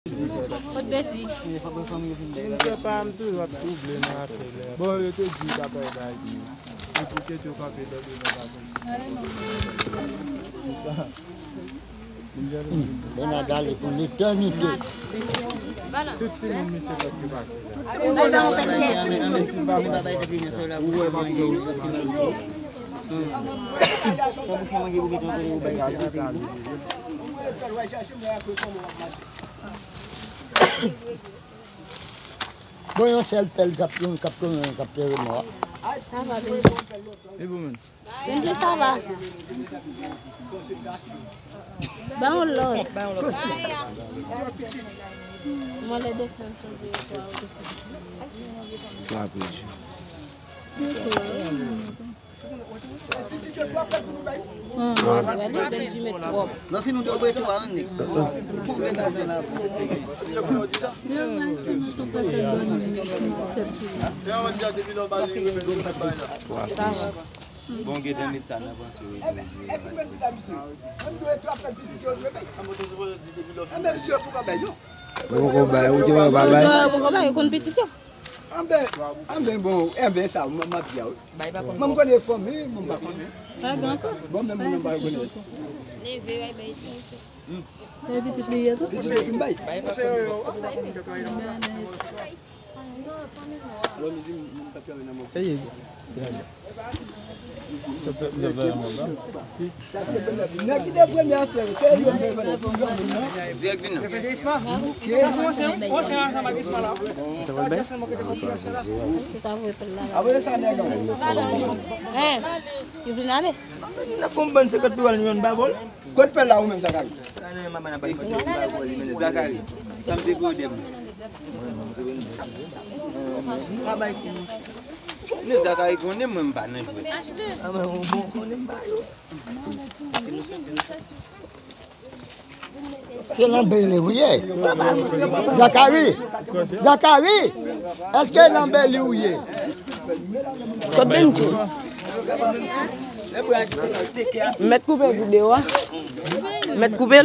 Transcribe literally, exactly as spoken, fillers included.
Kot Beti? Moun pè pa m toujou ap twouble nan afè lè. Bon, yo te di w t ap bay bagay. Se pou kèt yo kanpe dan devan pa fè. Bernard ale pou letènite. Tout timoun misye prèske pase la. Bon, yon sèl pèl k ap tounen, k ap tounen, k ap tounen mò. Sa va, Benji? E pou mwen? Benji, sa va? Ba yon lòt. Mwen lè de fè m sonje yo pou al. Kwa Benji. Gade Benji met twòp. Nan fin nou dwe twa annik. Konbyen nan zòn la? Paske gen gwo. Bon, gen dan met sa nan panse w. Yo poko bay, ou te wè yo pa bay? Yo poko bay, yo konn pitit yo. Anben, anben, bon, anben, sa, m, m ap di a wi. Mwen, m konnen fanmi, mwen, m pa konnen. Pa gen ankò. Bon, menm mwen, m pa konnen. Leve, bay, bay, bay. Se pitit li ye tou? Pitit li fin bay. Sa ye. Nèg ki te premye ansyen, se yo menm, yo menm, non? Dirèk vin non. Ok. Apre sa, nèg an. Hein? Yo vin ale? Nèg konn bann senkant dola, nou jwenn pa vòl. Kot pèl la ou menm, Zakari? Zakari, sa m te pou de m. Pa bay kou. Men Zakari konnen mwen m pa nan jwèt. Se lanbè li ou ye? Zakari! Zakari! Èske lanbè li ou ye? Kot Benji? Mèt koupe videyo a. Mèt koupe l.